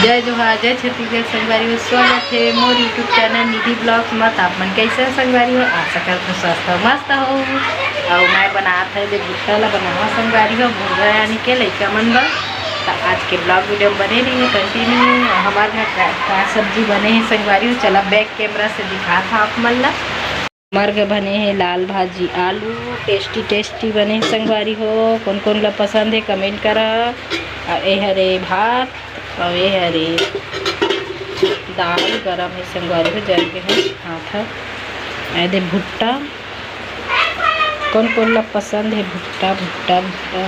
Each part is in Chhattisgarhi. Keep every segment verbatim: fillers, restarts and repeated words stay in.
जय जोहार, जय छत्तीसगढ़ संगवारी हो, स्वागत हे मोर YouTube चैनल निधि ब्लॉग्स म। त आप मन कैसे हो संगवारी हो? आशा करत हो स्वस्थ हो, मस्त हो। अउ मैं बनात हे दे भुट्टा ला बनावा संगवारी हो, भुर्रा यानी के लइका मन बर। त आज के ब्लॉग वीडियो म बने रहिए कंटिन्यू। हमार घर का, का सब्जी बने हे संगवारी हो, चला बैक कैमरा से दिखात हा आप मन ला। हमर घर बने हे लाल भाजी आलू, टेस्टी टेस्टी बने हे संगवारी हो। कोन कोन ला पसंद हे कमेंट करा। अउ ए हरे भात, अउ ए हरे दाल गरम हे संगवारी हो, जल के हे हाथ ह। ए दे भुट्टा, कोन कोन ला पसंद हे भुट्टा, भुट्टा, भुट्टा।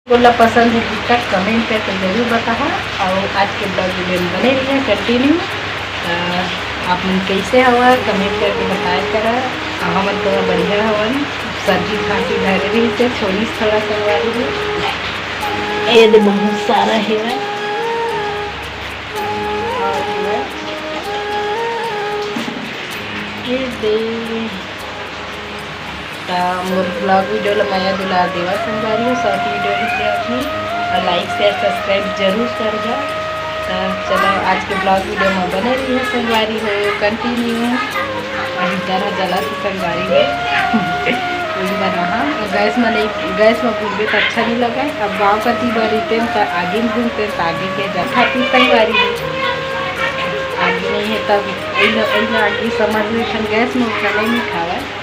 कोन ला पसंद हे भुट्टा कमेंट करके जरूर बताहा। अउ आज के ब्लॉग वीडियो में बने रहिए कंटिन्यू। अ, आप मन कैसे हवा कमेंट करके बताया करा। अउ हमन तो बढ़िया हवन, सर्दी खांसी धरे रही से छोड़ीस थोड़ा संगवारी हो। ए दे बहुत सारा हेवय। अउ हेवय। ए दे त मोर ब्लॉग वीडियो ला मया दुलार देवा संगवारी हो, शॉर्ट वीडियो ही देवत हूँ। अउ लाइक शेयर सब्सक्राइब जरूर करबा। त चलो आज के ब्लॉग वीडियो में बने रहिए संगवारी हो कंटिन्यू। अभी डर जला थी संगवारी हो। पूरी बनाहा। अउ गैस में नहीं, गैस में भूनबे त अच्छा नहीं लगे। अब गाँव कती बर रहिते त आगी में भूनते त आगी के जथा थी संगवारी हो। आगी नहीं है तब ऐसा, ऐसा आगी समझ में थन गैस में उतना नहीं खावा।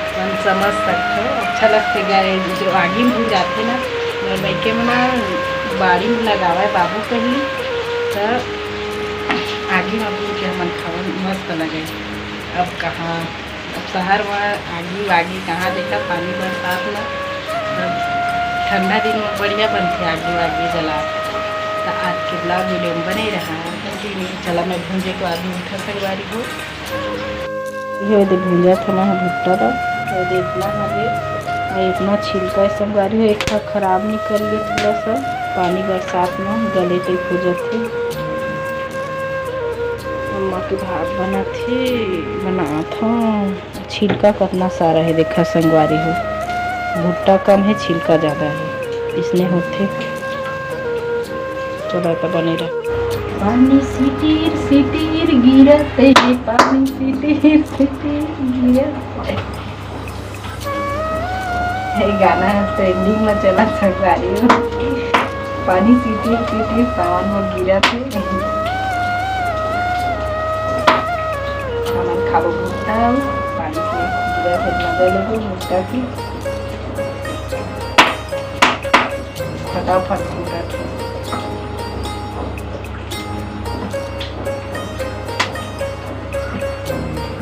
अपन समझ सकथो, अच्छा लगथे गाय जो आगी में भून जाथे ना। मोर लइके मन बाड़ी में लगावे बाबू कही, त आगी में भून के हमन खावन मस्त लगे। अब कहाँ, अब शहर में आगी वागी कहाँ देखा, पानी बरसात में। अब ठंडा दिन में बढ़िया बनथे आगी वागी जला। त आज के ब्लॉग वीडियो में बने रहा। चला मैं भूंजे के बाद में उठा संगवारी हो। ये दे भूंजा था मैं भुट्टा ला। ये दे इतना हवे, ये इतना छिलका है संगवारी हो, एक ठा खराब निकल गया थोड़ा सा, पानी बरसात में गले टाइप हो जाथे। अम्मा के भात बनाथे, बनात हूँ। छिलका कतना सारा है देखा संगवारी हो, भुट्टा कम है, छिलका ज्यादा है, इसने होथे। चला त बने रह। पानी सिटीर सिटीर गिरत हे, पानी सिटीर सिटीर गिरत हे। ये गाना ट्रेंडिंग में चला संगवारी हो। पानी सिटीर सिटीर सावन में गिरत हे। हमन खाबो भुट्टा, पानी के गिरत हे, मजा लेबो भुट्टा की। फटाफट फूटत हे।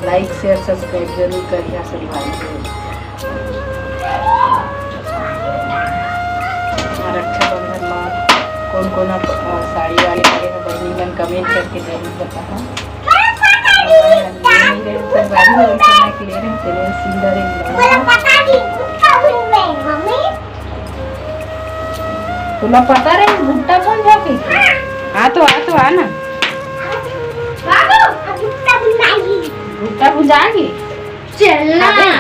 लाइक, शेयर, सब्सक्राइब जरूर करिहा संगवारी हो। रक्षाबंधन में कौन कौन आप, अ, साड़ी वाले वाले हो बहनी मन, कमेंट करके जरूर बताहा। संगवारी हो, इतना के ले रहे तेरे सिंदर एक ब्लाउज। तोला पता रहे भुट्टा भूंजा के? हाँ तो आ, तो आ ना। बाबू, अब भुट्टा भुंजाएगी। भुट्टा भुंजाएगी? चल ना, खाबे?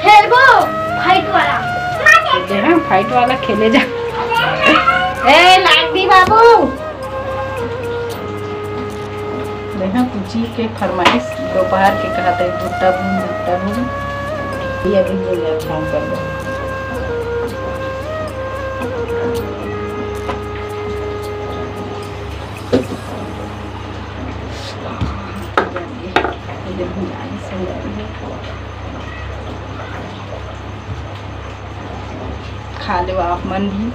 खेलबो, फाइट वाला। दे हाँ, फाइट वाला खेले जा। ए, लाग दी बाबू। देखा, पूछी के फरमाइश दोपहर के कहत हे, "भुट्टा भून, भुट्टा भून।" ये अभी भून जात काम कर दो। ये भुनाई से हो रही है। खा लो आप मन भी।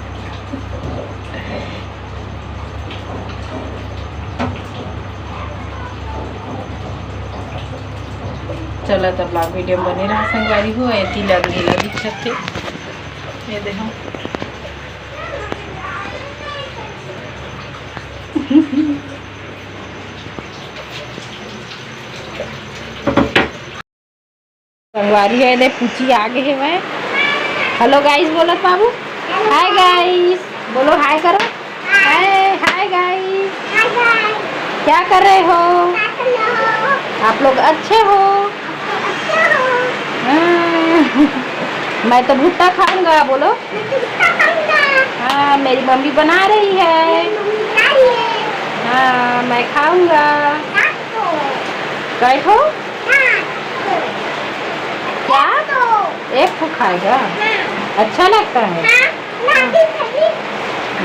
चला तब vlog video में बने रहा संगवारी हो। एती लग नीला दिखत हे, ये देखो। संगवारी हो, एदे पूछी आगे हेवय। Hello guys बोलत बाबू। Hi guys बोलो, hi करो। Hi, hi guys। क्या कर रहे हो? आप लोग अच्छे हो? हाँ। मैं तो भुट्टा खाऊंगा, बोलो। हाँ, मेरी मम्मी बना रही है। मैं खाऊंगा। कै ठो? क्या? एक ठो खाएगा? अच्छा लगता है?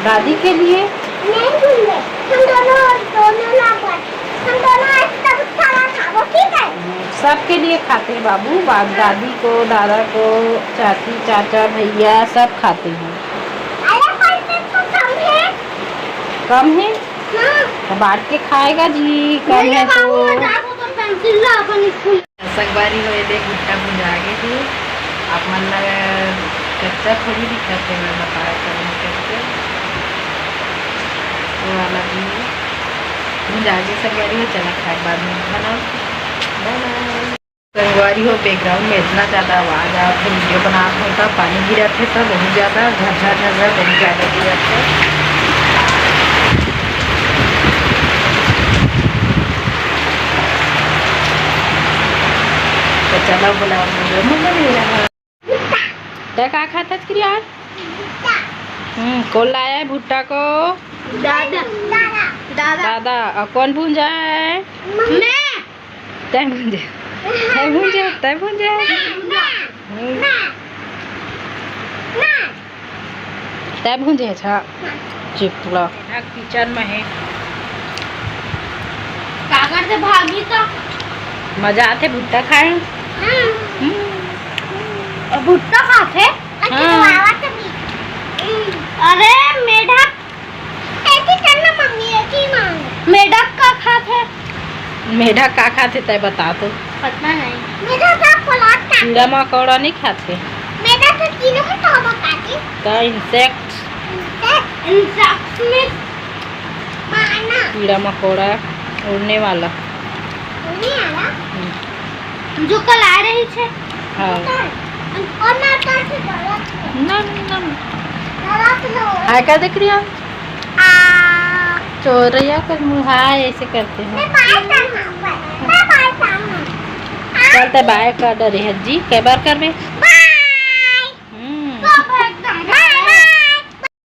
दादी के लिए? नहीं दूंगे। हम दोनों, दोनों ना बस। हम दोनों आज सब सारा खाबो, ठीक है? सबके लिए खाते हैं बाबू, बाप, दादी को, दादा को, चाची, चाचा, भैया, सब खाते हैं। अरे, पर ये तो कम है। कम है? हाँ। तो बांट के खाएगा जी, कम है तो। संगवारी हो, ये देख, भुट्टा भुंजा गे हे। आप मन ला कच्चा थोड़ी दिखत हे, मैं बताया करूँ करके। वो वाला भी भुंजा गे संगवारी हो, चला खाए बाद में बनाओ। Bye bye। संगवारी हो, background में इतना ज्यादा आवाज आत हे, video बनात हो त पानी गिरत हे, त बहुत ज्यादा झरझर झरझर बहुत ज्यादा गिरत हे। तो चलो, बोला, बोलो, मम्मा, मेरा। तै का खात हस क्रिया? हम्म, कौन लाया है भुट्टा को? दादा। दादा। दादा। और कौन भूंजा है? मैं। तै भूंजे, तै भूंजे, तै भूंजे। हम्म। तै भूंजे, अच्छा। चिपला। किचन में है। कागज से भागी तो। मजा आथे भुट्टा खाए। हम्म। हम्म। और भुट्टा खाथे? हाँ। अरे मेढक। ऐसी करना मम्मी, ऐसी मांग। मेढक का खाथे? मेढक का खाथे, तै बता तो। पता नहीं। मेढक का पलाट का। कीड़ा मकोड़ा नहीं खाथे। मेढक तो कीड़ा मकोड़ा खाथे। का insect? Insect। Insect में मारना। कीड़ा मकोड़ा, उड़ने वाला। उड़ने वाला? हम्म। जो कल आ रही थे। हाँ। और मैं तो ऐसे डरत हूँ। ना, ना, ना। डरत लो। हाय का देख रही हो? आ। चोरैया का मुँह हाय ऐसे करते हैं। मैं बाय करना, मैं बाय करना। चल, तै बाय कर डरे है जी, कै बार करबे? बाय।